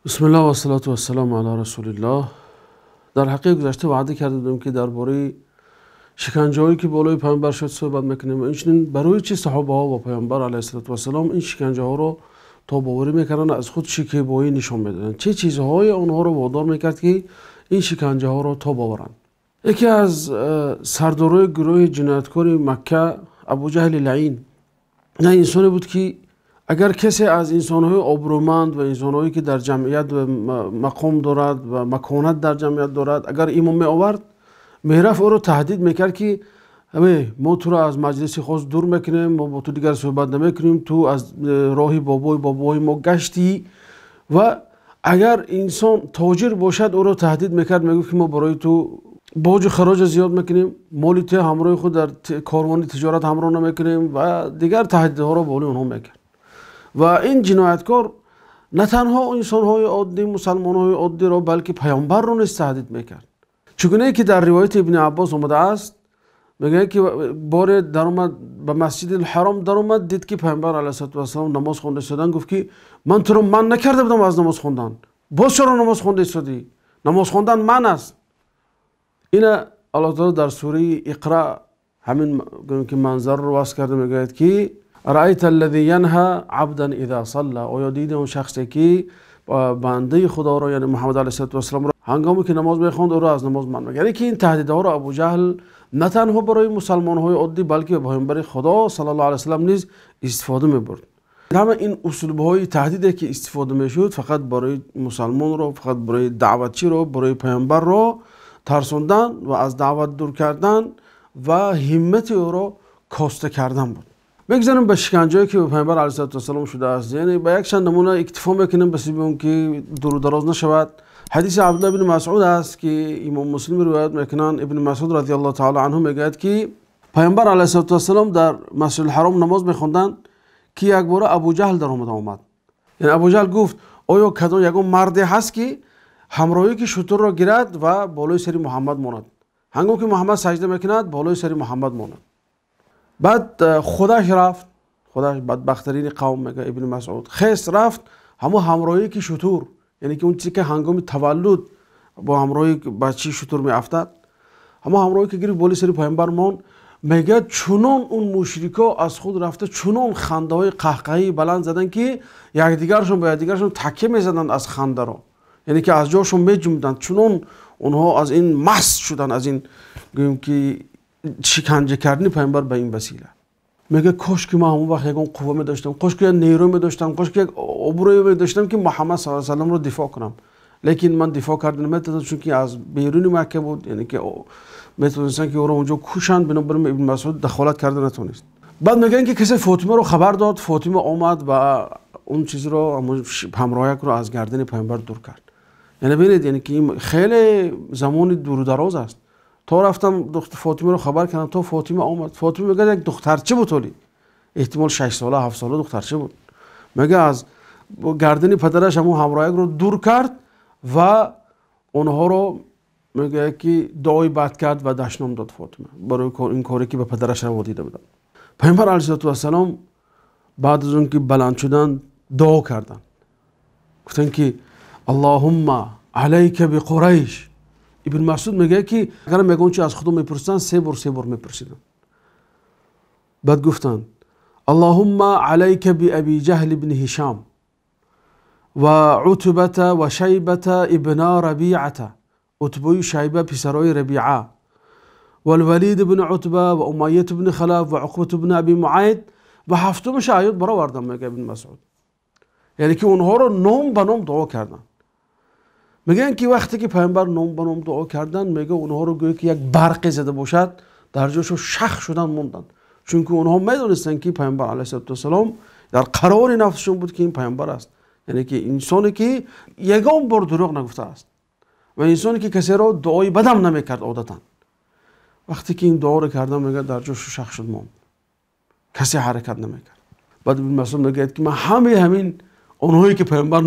Бисмиллоҳ вассалоту вассалому ало расулиллоҳ. Дар ҳақиқат гузашта ваъда карда будем, ки дар бораи шиканҷаҳое ки болои паёмбар шуд суҳбат мекунем ва инчунин барои чӣ саҳобаҳо ва паёмбар алайҳиссалоту вассалом ин шиканҷаҳоро тобоварӣ мекарданд, аз худ шикебоӣ нишон медоданд. Чӣ чизҳое онҳоро водор мекард, ки ин шиканҷаҳоро тоб оваранд? Яке аз сардорони гурӯҳи ҷинояткори Макка, Абӯҷаҳли лаъин, на инсоне буд, ки агар касе аз инсонҳои обрӯманд ва инсонҳое ки дар ҷамъият мақом дорад ва маконат дар ҷамъият дорад, агар имон меовард, мерафт ӯро таҳдид мекард, ки мо туро аз маҷлиси хос дур мекунем, мо бо ту дигар суҳбат намекунем, ту аз роҳи бобои бобои мо гаштӣ. Ва агар инсон тоҷир бошад, ӯро таҳдид мекард, мегуфт, ки мо барои ту боҷу хароҷ зиёд мекунем, моли ту ҳамроҳи худ дар корвони тиҷорат ҳамроҳ намекунем ва дигар таҳдидҳоро болои онҳо мекард. Ва ин ҷинояткор на танҳо инсонҳои оддӣ, мусалмонҳои оддиро, балки паёмбарро низ таҳдид мекард. Чунки ки дар ривояти Ибни Аббос омадааст, мегӯяд, ки боре даромад ба Масҷидил Ҳаром, даромад, дид, ки паёмбар алайҳиссалоту вассалом намоз хонда истоданд, гуфт, ки ман туро манъ накарда будам аз намоз хондан, боз чаро намоз хонда истодӣ? Намоз хондан манъ аст. Ина Аллоҳ таъоло дар сураи Иқро ҳамин ки манзарро васф карда, мегӯяд, ки раайта аллазӣ янҳа абдан иза салла. Оё дидӣ он шахсе, ки бандаи Худоро, яъне Муҳаммад алайҳиссалоту вассаломро, ҳангоме ки намоз мехонд, ӯро аз намоз манъ мекард? Яъне ки ин таҳдидҳоро Абӯҷаҳл на танҳо барои мусалмонҳои оддӣ, балки ба паёмбари Худо саллаллоҳу алайҳи васаллам низ истифода мебурд. Ҳама ин услубҳои таҳдиде ки истифода мешуд, фақат барои мусалмонро, фақат барои даъватчиро, барои паёмбарро тарсондан ва аз даъват дур кардан ва ҳиммати ӯро коста кардан буд. Мегузарем ба шиканҷаҳое ки ба паёмбар алайҳиссалоту вассалом шудааст. Яъне ба якчанд намуна иктифо мекунем, ба сабаби он ки дуру дароз нашавад. Ҳадиси Абдуллоҳ ибни Масъуд аст, ки имом Муслим ривоят мекунанд. Ибни Масъуд разияллоҳу таъоло анҳу мегӯяд, ки паёмбар алайҳиссалоту вассалом дар Масҷидил Ҳаром намоз мехонданд, ки якбора Абӯҷаҳл даромада омад. Яъне Абӯҷаҳл гуфт: оё кадом ягон марде ҳаст, ки ҳамроҳӣ ки шутурро гирад ва болои сари Муҳаммад монад? Ҳангоме ки Муҳаммад саҷда мекунад, болои сари Муҳаммад монад. Баъд худаш рафт, худаш бадбахттарини қавм, мегӯяд Ибни Масъуд, хест рафт, ҳамон ҳамроҳӣ ки шутур, яъне ки он чизе ки ҳангоми таваллуд бо ҳамроҳи бачаи шутур меафтад, ҳамон ҳамроҳӣ ки гирифт, болои сари паёмбар монд. Мегӯяд, чунон он мушрико аз худ рафта, чунон хандаҳои қаҳқаҳии баланд заданд, ки якдигаршон ба якдигаршон такя мезаданд аз хандаро, яъне ки аз ҷошон меҷумданд. Чунон онҳо аз ин маст шуданд, аз ин гӯем ки шиканҷа кардани паёмбар ба ин васила. Мегӯяд, кош ки ман ҳамон вақт ягон қувва медоштам, кош ки як нерӯ медоштам, кош ки як обрӯе медоштам, ки Муҳаммад саллаллоҳу алайҳи васалламро дифоъ кунам. Лекин ман дифоъ карда наметавонистам, чунки аз беруни Макка буд, яъне ки метавонистанд, ки ӯро онҷо кушанд. Бинобар ин Ибни Масъуд дахолат карда натавонист. Баъд мегӯянд, ки касе Фотимаро хабар дод, Фотима омад ва он чизро, ҳамон ҳамроҳякро аз гардани паёмбар дур кард. Яъне бинед, яъне ки ин хеле замони дуру дароз аст. То рафтам Фотимаро хабар кардам, то Фотима омад. Фотима мегӯяд, як духтарча буд, ҳолӣ эҳтимол 6 сола, 7 сола духтарча буд. Мегӯяд, аз гардани падараш ҳамон ҳамроҳякро дур кард ва онҳоро, мегӯяд, ки дуои бад кард ва дашном дод Фотима барои ин коре ки ба падараш раво дида буданд. Паёмбар алайҳиссалоту вассалом баъд аз он ки баланд шуданд, дуо карданд, гуфтанд, ки Аллоҳумма алайка биқурайш. Ибн Масъуд мегӯяд, ки агар мегӯянд чи аз Худо мепурсиданд, се бор, се бор мепурсиданд. Баъд гуфтанд: Аллоҳумма алайка биаби ҷаҳл ибни Ҳишом ва Утбата ва Шайбата ибна Рабиата, Утбаю Шайба писарои Рабиа, валвалид ибни Утба ва Умайят ибни Халаф ва Уқбат ибни Аби Муайд ва ҳафтумаша аёт баровардам, мегӯяд Ибн Масъуд. Яъне ки онҳоро ном ба ном дуо карданд. Мегӯянд, ки вақте ки паёмбар ном ба ном дуо карданд, мегӯяд, онҳоро гӯё ки як барқе зада бошад, дар ҷошон шах шуданд, монданд, чунки онҳо медонистанд, ки паёмбар алайҳиссалоту вассалом дар қарори нафсшон буд, ки ин паёмбар аст, яъне ки инсоне ки ягон бор дурӯғ нагуфтааст ва инсоне ки касеро дуои бадам намекард одатан. Вақте ки ин дуоро кардам, мегӯяд, дар ҷошу шах шуд, монд, касе ҳаракат намекард. Баъд Ибн Масъуд мегӯяд, ки ман ҳамаи ҳамин онҳое ки паёмбар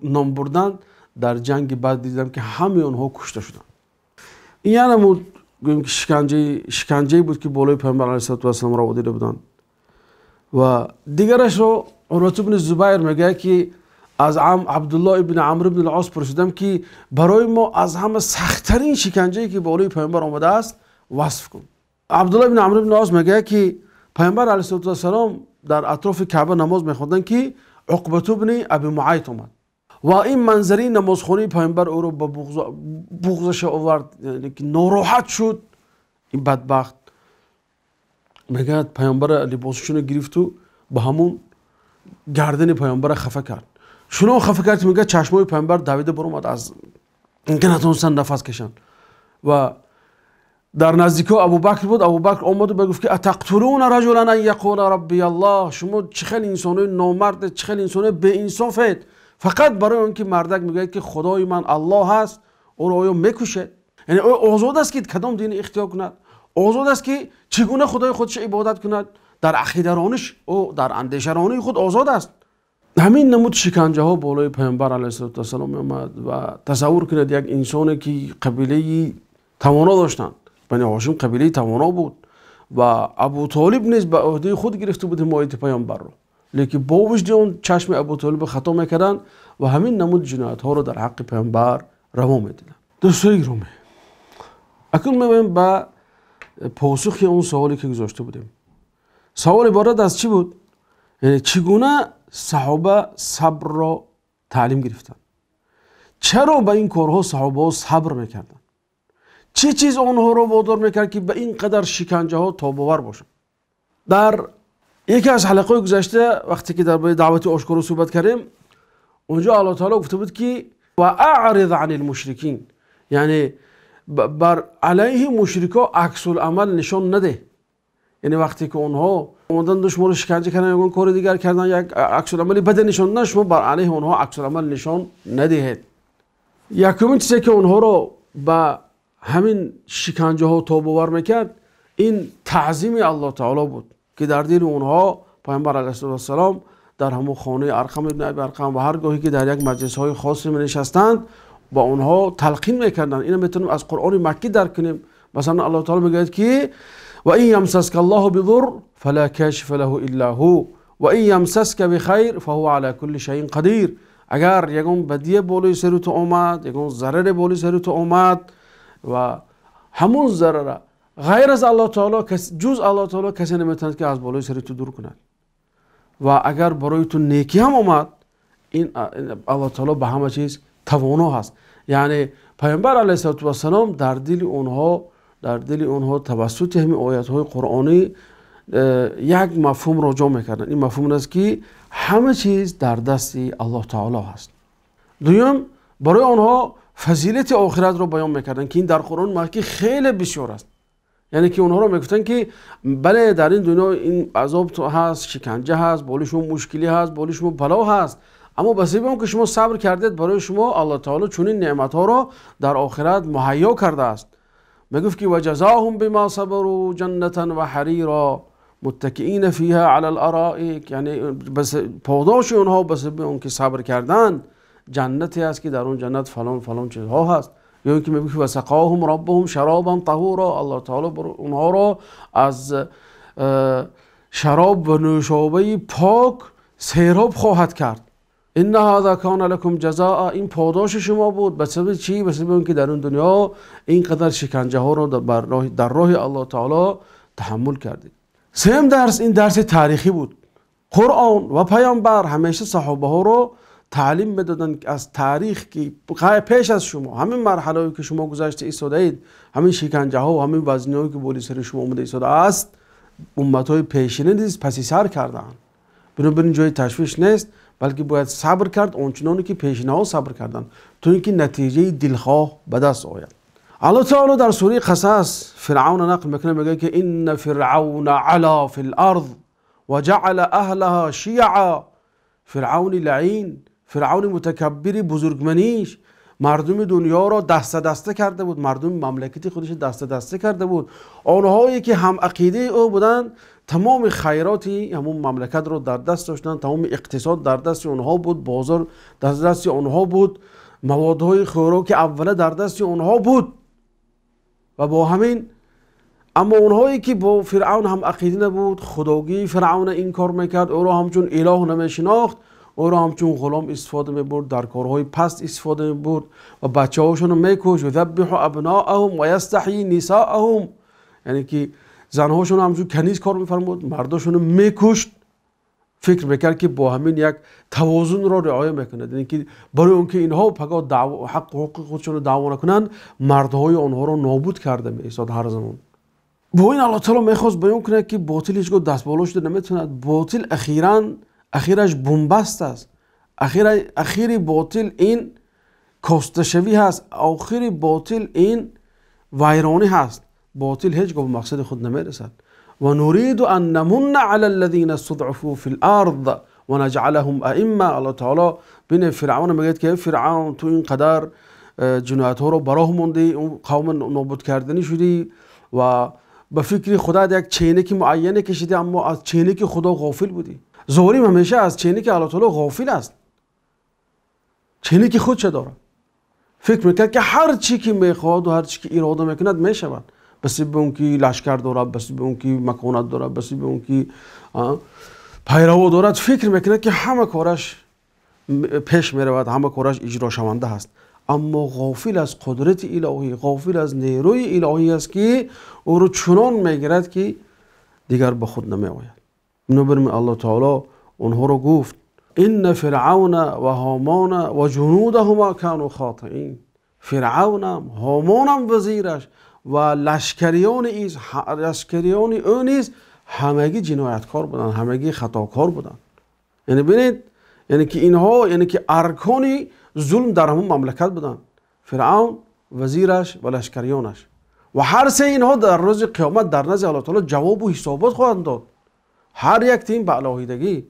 ном бурданд, дар ҷанги Бадр дидам, ки ҳамаи онҳо кушта шуданд. Ин яъне гӯем ки шиканҷае буд, ки болои паёмбар алайҳиссалоту вассалом раво дида буданд. Ва дигарашро Урват ибни Зубайр мегӯяд, ки Аз Абдуллоҳ ибни Амр ибни ал-Ос пурсидам, ки барои мо аз ҳама сахттарин шиканҷае ки болои паёмбар омадааст васф кун. Абдуллоҳ ибни Амр ибни ал-Ос мегӯяд, ки паёмбар алайҳиссалоту вассалом дар атрофи Каъба намоз мехонданд, ки Уқба ибни Абӣ Муайт омад ва ин манзараи намозхонаи паёмбар ӯро ба буғзаш овард, яъне ки нороҳат шуд. Ин бадбахт мегӯяд паёмбар либосашонро гирифт ва ба ҳамон гардани паёмбарро хафа кард. Чунон хафа кард, ки мегӯяд чашмои паёмбар давида баромад, аз инки натавонистанд нафас кашанд. Ва дар наздикии Абӯбакр буд. Абӯбакр омад ва гуфт, ки атақтулуна раҷулан ан яқула раббӣ Аллоҳ, шумо чӣ хел инсонои номард, чӣ хел инсонои беинсофед, фақат барои он ки мардак мегӯяд, ки худои ман Аллоҳ аст, ӯро оё мекушед? Яъне ӯ озод аст, ки кадом дин ихтиёр кунад, озод аст, ки чӣ гуна худои худро ибодат кунад. Дар ақидарониш ӯ, дар андешаронии худ озод аст. Ҳамин намуд шиканҷаҳо болои паёмбар алайҳиссалоту вассалом меомад. Ва тасаввур кунед як инсоне, ки қабилаи тавоно доштанд. Бани Ҳошим қабилаи тавоно буд ва Абӯтолиб низ ба ӯҳдаи худ гирифта буд ҳимояти паёмбарро, лекин бо вуҷуди он чашми Абӯтолибро хато мекарданд ва ҳамин намуд ҷиноятҳоро дар ҳаққи паёмбар раво медиданд. Дӯстони гиромӣ, акнун меоем ба посухи он саволе, ки гузошта будем. Савол иборат аз чӣ буд? Яъне чӣ гуна саҳоба сабрро таълим гирифтанд? Чаро ба ин корҳо саҳобаҳо сабр мекарданд? Чӣ чиз онҳоро водор мекард, ки ба ин қадар шиканҷаҳо тобовар бошанд? Дар яке аз ҳалқаҳои гузашта вақте ки дар бораи даъвати ошкоро суҳбат кардем, онҷо Аллоҳ таъоло гуфта буд, ки ва аъриз ани л-мушрикин, яъне бар алайҳи мушрикҳо аксул-амал нишон надеҳ. Яъне вақте ки онҳо омаданд шуморо шиканҷа карданд, ягон кори дигар карданд, як аксул-амали бад нишон доданд, шумо бар алайҳи онҳо аксул-амал нишон надиҳед. Якумин чизе ки онҳоро ба ҳамин шиканҷаҳо тобовар мекард, ин таъзими Аллоҳ таъоло буд, ки дар дили онҳо паёмбар алайҳиссалоту вассалом дар ҳамон хонаи Арқам ибни Абӣ Арқам ва ҳар гоҳе ки дар як маҷлисҳои хосе менишастанд ба онҳо талқин мекарданд. Инро метавонем аз Қуръони Маккӣ дарк кунем. Масалан Аллоҳ таъоло мегӯяд, ки ва ин ямсаска Аллоҳу бидурр фала кашифа лаҳу илла ҳу ва ин ямсаска бихайр фаҳува ала кулли шайъин қадир. Агар ягон бадие болои сари ту омад, ягон зараре болои сари ту омад ва ҳамон зарара ғайр аз Аллоҳ таъоло, ҷуз Аллоҳ таъоло касе наметавонад, ки аз болои сари ту дур кунад. Ва агар барои ту некӣ ҳам омад, ин Аллоҳ таъоло ба ҳама чиз тавоно ҳаст. Яъне паёмбар алайҳиссалоту вассалом дар дили онҳо тавассути ҳамин оятҳои қуръонӣ як мафҳумро ҷо мекарданд. Ин мафҳум аст, ки ҳама чиз дар дасти Аллоҳ таъоло ҳаст. Дуюм, барои онҳо фазилати охиратро баён мекарданд, ки ин дар Қуръони Маккӣ хеле бисёр аст. Яъне ки онҳоро мегуфтанд, ки бале, дар ин дунё ин азоб ҳаст, шиканҷа ҳаст, болои шумо мушкилӣ ҳаст, болои шумо бало ҳаст, аммо ба сабаби он ки шумо сабр кардед, барои шумо Аллоҳ таъоло чунин неъматҳоро дар охират муҳайё кардааст. Мегуфт, ки ва ҷазоҳум бима сабару ҷаннатан ва ҳарира муттакиина фиҳа ала ал-ароик. Яъне подоши онҳо ба сабаби он ки сабр карданд ҷаннате аст, ки дар он ҷаннат фалон фалон чизҳо ҳаст. Ё ин ки мегӯяд, ки ва сақоҳум раббуҳум шаробан таҳура. Аллоҳ таъоло онҳоро аз шароб ва нӯшобаи пок сероб хоҳад кард. Инна ҳаза кана лакум ҷазоа. Ин подоши шумо буд. Ба сабаби чӣ? Ба сабаби он ки дар он дунё ин қадар шиканҷаҳоро дар роҳи Аллоҳ таъоло таҳаммул кардед. Сеюм дарс, ин дарси таърихӣ буд. Қуръон ва паёмбар ҳамеша саҳобаҳоро таълим медоданд аз таърих, ки пеш аз шумо ҳамин марҳалаҳое ки шумо гузашта истодаед, ҳамин шиканҷаҳо ва ҳамин вазниҳое ки болои сари шумо омада истодааст, умматҳои пешина низ паси сар кардаанд. Бинобар ин ҷои ташвиш нест, балки бояд сабр кард ончуноне ки пешинаҳо сабр карданд, то ин ки натиҷаи дилхоҳ ба даст ояд. Аллоҳ таъоло дар сураи Қасас Фиръавнро нақл мекунад, мегӯяд, ки инна фиръавна ала фил арз ва ҷаъала аҳлаҳа шиъа. Фиръавни лаъин, Фиръавни мутакаббири бузургманиш мардуми дунёро даста даста карда буд, мардуми мамлакати худашро даста даста карда буд. Онҳое ки ҳам ақидаи ӯ буданд, тамоми хайроти ҳамон мамлакатро дар даст доштанд, тамоми иқтисод дар дасти онҳо буд, бозор дар дасти онҳо буд, маводҳои хӯроки аввала дар дасти онҳо буд. Ва бо ҳамин аммо онҳое ки бо Фиръавн ҳам ақида набуд, худогии Фиръавнро инкор мекард, ӯро ҳамчун илоҳ намешинохт, ӯро ҳамчун ғулом истифода мебурд, дар корҳои паст истифода мебурд ва бачаҳошонро мекушт. Юзаббиҳу абноаҳум ва ястаҳйи нисоаҳум, яъне ки занҳошонро ҳамчун каниз кор мефармуд, мардошонро мекушт. Фикр мекард ки бо ҳамин як тавозунро риоя мекунад, яъне ки барои он ки инҳо пагоҳ ҳаққу ҳуқуқи худшонро даъво накунанд, мардҳои онҳоро нобуд карда меистод ҳар замон. Бо ин Аллоҳ таъоло мехост баён кунад ки ботил ҳеҷгоҳ дастболо шуда наметавонад. Ботил ахиран ахираш бунбаст аст. Ахири ботил ин косташавӣ ҳаст. Охири ботил ин вайронӣ ҳаст. Ботил ҳеҷгоҳ ба мақсади худ намерасад. Ва нуриду ан намунна ала аллазина истудъифу фил ард ва наҷъалаҳум аимма. Аллоҳ таъоло бинед Фиръавн мегӯяд ки Фиръавн, ту ин қадар ҷиноятҳоро ба роҳ мондӣ, он қавм нобуд карданӣ шудӣ ва ба фикри худат як ченики муайяне кашидӣ, аммо аз ченики Худо ғофил будӣ. Золим ҳамеша аз ченики Аллоҳ таъоло ғофил аст, ченики худша дорад. Фикр мекард ки ҳар чӣ ки мехоҳад ва ҳар чӣ ки ирода мекунад мешавад. Ба сабаби он ки лашкар дорад, ба сабаби он ки маконат дорад, ба сабаби он ки пайраво дорад, фикр мекунад ки ҳама кораш пеш меравад, ҳама кораш иҷрошаванда ҳаст. Аммо ғофил аз қудрати илоҳӣ, ғофил аз нерӯи илоҳӣ аст ки ӯро чунон мегирад ки дигар ба худ намеояд. Бинобар ин Аллоҳ таъоло онҳоро гуфт: инна фиръавна ва ҳомона ва ҷунудаҳума кану хотиин. Фиръавнам, Ҳомонам вазираш ва лашкариёни ӯ низ ҳамагӣ ҷинояткор буданд, ҳамагӣ хатокор буданд. Яъне бинед, яъне ки инҳо, яъне ки аркони зулм дар ҳамон мамлакат буданд. Фиръавн, вазираш ва лашкариёнаш. Ва ҳар се инҳо дар рӯзи қиёмат дар назди Аллоҳ таъоло ҷавобу ҳисобот хоҳанд дод. Ҳар як тим ба алоҳидагӣ.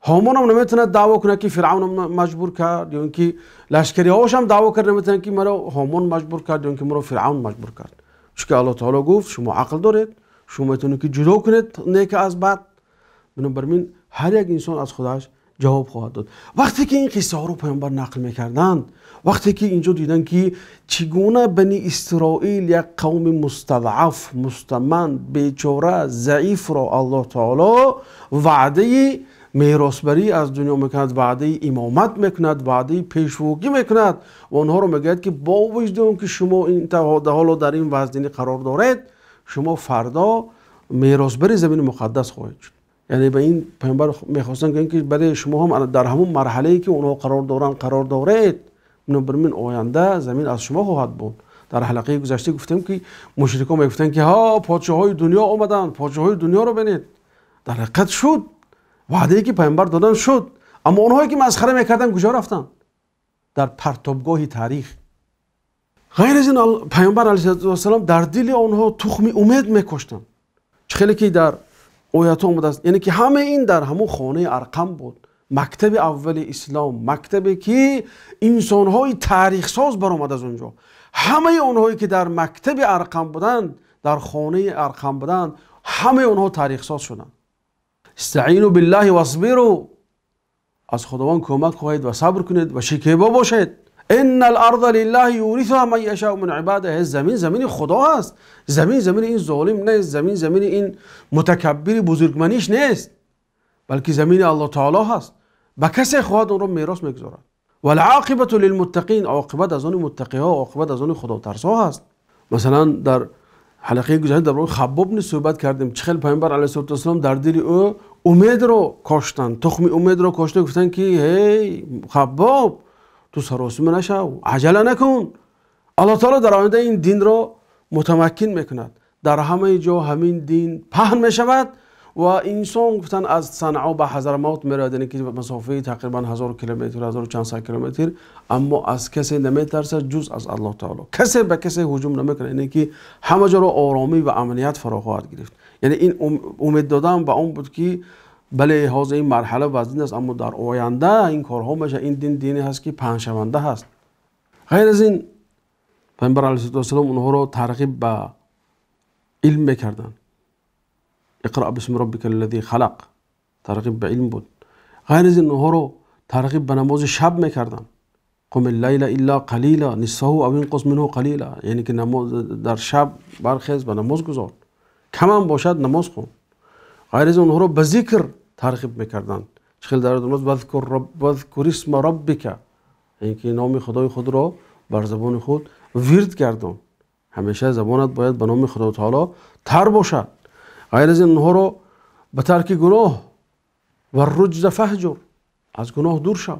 Ҳомонам наметавонад даъво кунад ки Фиръавн маҷбур кард, ё ин ки лашкариҳояшам даъво кард наметавонад ки маро Ҳомон маҷбур кард, ё ин ки маро Фиръавн маҷбур кард. Чунки Аллоҳ таъоло гуфт шумо ақл доред, шумо метавонед ки ҷудо кунед нек аз бад. Бинобар ин ҳар як инсон аз худаш ҷавоб хоҳад дод. Вақте ки ин қиссаҳоро паёмбар нақл мекарданд, вақте ки инҷо диданд ки чӣ гуна Бани Исроил як қавми мустазъаф, мустаманд, бечора, заифро Аллоҳ таъоло ваъдаи меросбарӣ аз дунё мекунад, ваъдаи имомат мекунад, ваъдаи пешвогӣ мекунад ва онҳоро мегӯяд ки бо вуҷуди он ки шумо ин ҳоло дар ин вазнинӣ қарор доред, шумо фардо меросбари замини муқаддас хоҳед шуд. Яъне ба ин паёмбар мехостанд гӯянд ки бале, шумо ҳам дар ҳамон марҳалае ки онҳо қарор доранд қарор доред, бинобар ин оянда замин аз шумо хоҳад буд. Дар ҳалқаи гузашта гуфтем ки мушрикон мегуфтанд ки ҳа, подшоҳои дунё омаданд, подшоҳои дунёро бинед. Дар ҳақиқат шуд, ваъдае ки паёмбар доданд шуд. Аммо онҳое ки масхара мекарданд куҷо рафтанд? Дар партобгоҳи таърих. Ғайр аз ин паёмбар алайҳиссалом дар дили онҳо тухми умед мекоштанд. Чӣ хеле ки дар оятҳо омадааст, яъне ки ҳамаи ин дар ҳамон хонаи Арқам буд, мактаби аввали ислом, мактабе ки инсонҳои таърихсоз баромад аз он ҷо. Ҳамаи онҳое ки дар мактаби Арқам буданд, дар хонаи Арқам буданд, ҳамаи онҳо таърихсоз шуданд. Истаъину биллаҳи васбиру, аз Худованд кӯмак хоҳед ва сабр кунед ва шикебо бошед. Инна ал-арза лиллаҳи юрисуҳа ман яшау мин ибадиҳ. Замин замини Худо аст. Замин замини ин золим нест, замин замини ин мутакаббири бузургманиш нест, балки замини Аллоҳ таъоло ҳаст. Ба касе хоҳад онро мерос мегузорад. Вал-оқибату лилмуттақин, оқибат аз они муттақиҳо, оқибат аз они худотарсҳо ҳаст. Масалан дар ҳалқаи гузашта дар бораи Хаббоб низ суҳбат кардем. Чӣ хел паёмбар алайҳиссалоту вассалом дар дили ӯ умедро коштанд, тухми умедро кошта гуфтанд ки ҳей Хаббоб, ту саросима нашав, аҷала накун. Аллоҳ таъоло дар оянда ин динро мутамаккин мекунад. Дар ҳамаи ҷо ҳамин дин паҳн мешавад ва инсон гуфтанд аз Санъо ба Ҳазрамавт меравад, яъне ки масофаи тақрибан 1000 километр, 1000 чанд сад километр, аммо аз касе наметарсад ҷуз аз Аллоҳ таъоло. Касе ба касе ҳуҷум намекунад, яъне ки ҳама ҷоро оромӣ ва амният фаро хоҳад гирифт. Яъне ин умед додан ба он буд ки бале, ҳозир ин марҳала вазнин аст, аммо дар оянда ин корҳо мешавад. Ин дин дине ҳаст ки паҳншаванда ҳаст. Ғайр аз ин паёмбар алайҳиссалоту вассалом онҳоро тарғиб ба илм мекарданд. Иқра бисми роббика аллази халақ, тарғиб ба илм буд. Ғайр аз ин онҳоро тарғиб ба намози шаб мекарданд. Қум аллайла илла қалила нисфаҳу ав инқус минҳу қалила, яъне ки намоз дар шаб бархез ба намоз гузор, камам бошад намоз хун. Ғайр аз ин онҳоро ба зикр тарғиб мекарданд. Чӣ хел дар واذكر اسم ربك, яъне ки номи Худои худро бар забони худ вирд гардон. Ҳамеша забонат бояд ба номи Худо таоло тар бошад. Ғайр аз ин, онҳоро ба тарки гуноҳ, والرجز فاهجر, аз гуноҳ дур шав.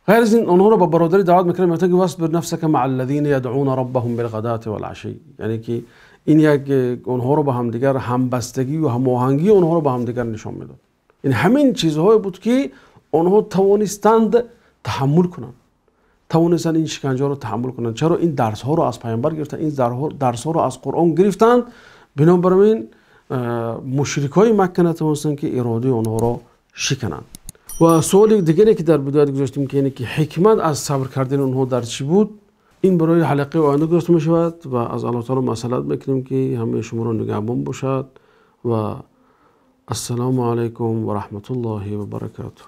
Ғайр аз ин, онҳоро ба бародарӣ даъват мекунад, мегӯяд ки واصبر نفسك مع الذين يدعون ربهم بالغداة والعشي. Яъне ки ин як онҳоро ба ҳамдигар ҳамбастагӣ ва ҳамоҳангии онҳоро ба ҳамдигар нишон медод. Ин ҳамин чизҳое буд, ки онҳо тавонистанд таҳаммул кунанд, тавонистанд ин шиканҷаро таҳаммул кунанд. Чаро? Ин дарсҳоро аз Пайғамбар гирифтанд, ин дарсҳоро аз Қуръон гирифтанд. Бинобар ин мушрикҳои Макка натавонистанд, ки иродаи онҳоро шикананд. Ва суоли дигаре, ки дар бидоят гузоштем, ки яъне ки ҳикмат аз сабр кардани онҳо дар чӣ буд, ин барои ҳалақаи оянда гузошта мешавад. Ва аз Аллоҳ таоло масъалат мекунем, ки ҳамаи шуморо нигаҳбон бошад. Ва ассалому алайкум ва раҳматуллоҳи ва баракатуҳ.